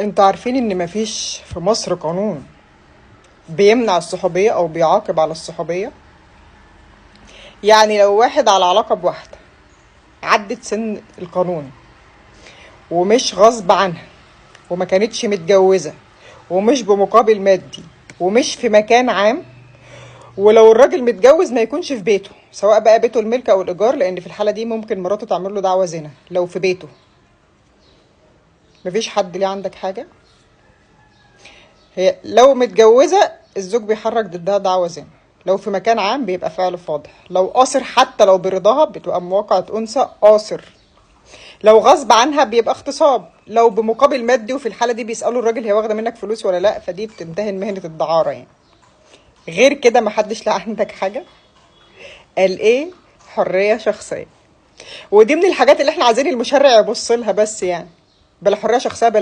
انتوا عارفين ان مفيش في مصر قانون بيمنع الصحوبية او بيعاقب على الصحوبية؟ يعني لو واحد على علاقة بواحدة عدت سن القانون ومش غصب عنها وما كانتش متجوزة ومش بمقابل مادي ومش في مكان عام، ولو الراجل متجوز ما يكونش في بيته، سواء بقى بيته الملك او الايجار، لان في الحالة دي ممكن مراته تعمل له دعوة زنا لو في بيته. مفيش حد ليه عندك حاجة؟ هي لو متجوزة الزوج بيحرك ضدها دعوة زنا، لو في مكان عام بيبقى فعل فاضح، لو قاصر حتى لو برضاها بتبقى مواقعة أنثى قاصر، لو غصب عنها بيبقى اغتصاب، لو بمقابل مادي وفي الحالة دي بيسألوا الراجل هي واخدة منك فلوس ولا لا، فدي بتمتهن مهنة الدعارة يعني. غير كده محدش لا عندك حاجة. قال ايه؟ حرية شخصية. ودي من الحاجات اللي احنا عايزين المشرع يبص لها، بس يعني بلا حرية شخصية بلا